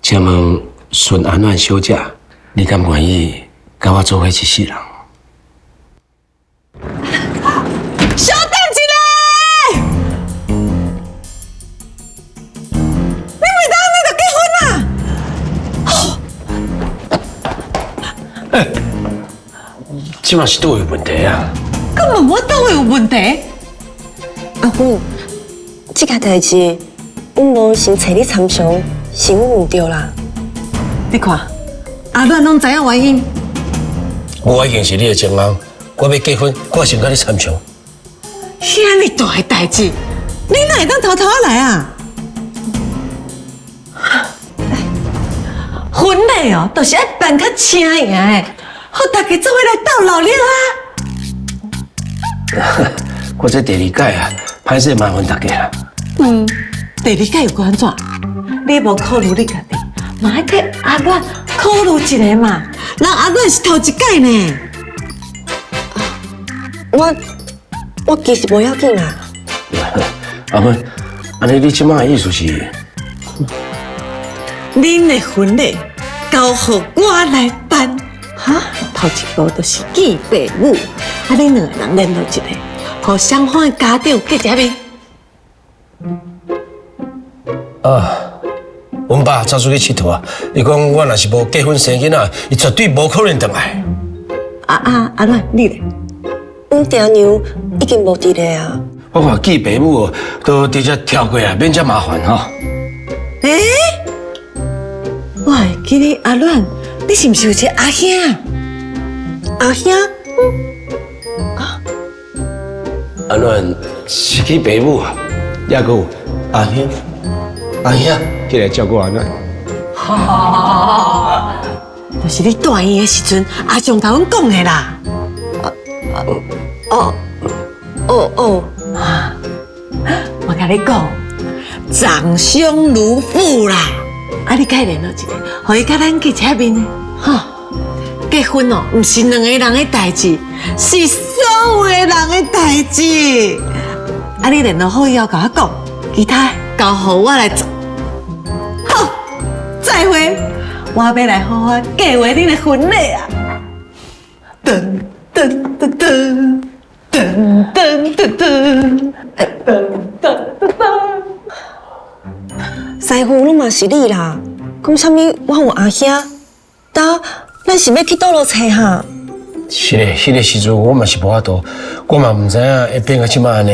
請問孫阿暖小姐，你敢願意佮我做伙一世人？稍等一下，你袂當按呢就結婚啊？欸，這馬是佗位有問題啊？閣問我佗位有問題？阿芬，這件代誌，阮無先揣你參詳，是阮毋對啦。你看，阿暖攏知影原因。我已經是你的情人，我欲結婚，我先佮你參詳。遐爾大的代誌，你哪會當偷偷來啊？婚禮哦，就是愛辦較請贏的，予大家做伙來鬥熱鬧啊！我這第二擺啊，歹勢麻煩大家啦。嗯，第二擺又閣按怎？你無考慮你家己，嘛愛替阿暖考慮一下嘛。人阿暖是頭一擺呢。我其實無要緊啦。阿芬，按呢你這馬的意思是？恁的婚禮交予我來辦，哈？頭一步就是見爸母，啊，恁兩个人聯絡一下，予雙方的家長見一下面。啊，阮爸走出去𨑨迌啊，伊講我若是無結婚生囡仔，伊絕對無可能轉來。啊啊，阿暖，你咧？阮爹娘已經無佇咧啊。我看見爸母哦，都直接跳過來，免遮麻煩吼。欸？我會記得阿暖，你是毋是有一个阿兄？阿兄？啊。阿暖是去爸母啊，猶閣有阿兄，阿兄起來照顧阿暖。就是你住院的時陣，阿將共阮講的啦。哦哦哦，我共你講，長兄如父啦。啊，你該聯絡一下，予伊佮咱見一下面的。吼，結婚哦，毋是兩個人的代誌，是所有的人的代誌。啊，你聯絡好以後，共我講，其他交予我來做。好，再會，我欲來好好計劃恁的婚禮啊！噔噔噔噔噔噔噔噔噔噔噔噔。師傅攏嘛是你啦，講啥物我有阿兄，呾咱是欲去佗落揣哈？是咧，彼个時陣我嘛是無法度，我嘛毋知影會變到這馬按呢。